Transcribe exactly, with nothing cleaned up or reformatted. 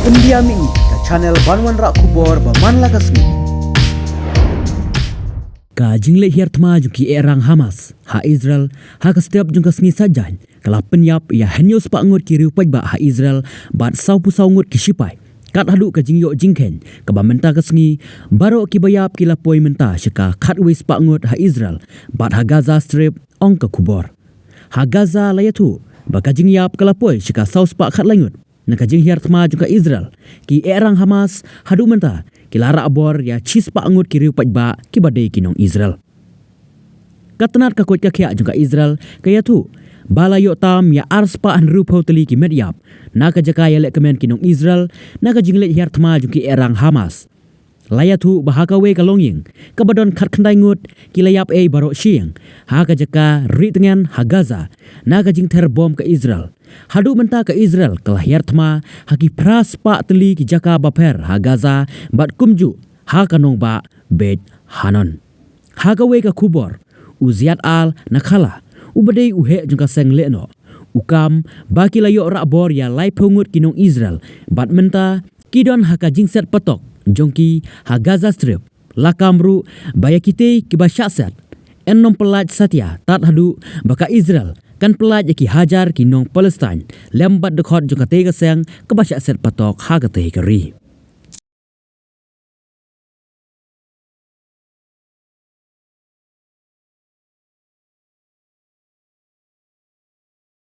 India Mini, ka channel ban wanrah khubor ba man la ka sngi. Ka jingleit hiar thma jong ki ehrang Hamas ha Israel ha ka step jong ka sngi Saitjaiñ ka la pynïap ïa hynñiew spah ngut ki riew paidbah ha Israel bad sawphew saw ngut ki shipai. Kat haduh ka jingïoh jingkheiñ kaba mynta ka sngi, baroh kiba ïap ki la poi mynta sha ka khatwei spah ngut ha Israel bad ha Gaza Strip, ong ka khubor. Ha Gaza la ïathuh ba ka jingïap ka la poi sha ka saw spah khatlai ngut. Na ka jinghiar thma jong ka Israel, ki ehrang Hamas haduh mynta ki la rah bor ïa shi spah ngut ki riew paidbah kiba dei ki nong Israel. Ka tnat ka koit ka khiah jong ka Israel ka ïathuh ba la ïoh tam ïa ar spah hynriewphew tylli ki met ïap na ka jaka ïalehkmen ki nong Israel na ka jingleit hiar thma jong ki ehrang Hamas. La ïathuh ba ha kawei ka longïing kaba don khatkhyndai ngut ki la ïap ei baroh shi ïing ha ka jaka rieh tngen ha Gaza na ka jingther bom ka Israel. Haduh mynta ka Israel ka la hiar thma ha ki phra spah tylli ki jaka bapher ha Gaza bad kumjuh ha ka nongbah Beit Hanon. Ha kawei ka khubor, u Ziad Al Nakhala, uba dei u heh jong ka seng lehnoh, u kam ba ki la ïoh rah bor ïa laiphew ngut ki nong Israel bad mynta ki don ha ka jingset patok jong ki ha Gaza Strip. La kam ruh ba ïa kitei kiba shah set yn nym pyllait satia tad haduh ba ka Israel kan pyllait ïa ki hajar ki nong Palestine lem bad dkhot jong katei ka seng kaba shah set patok ha katei ka ri.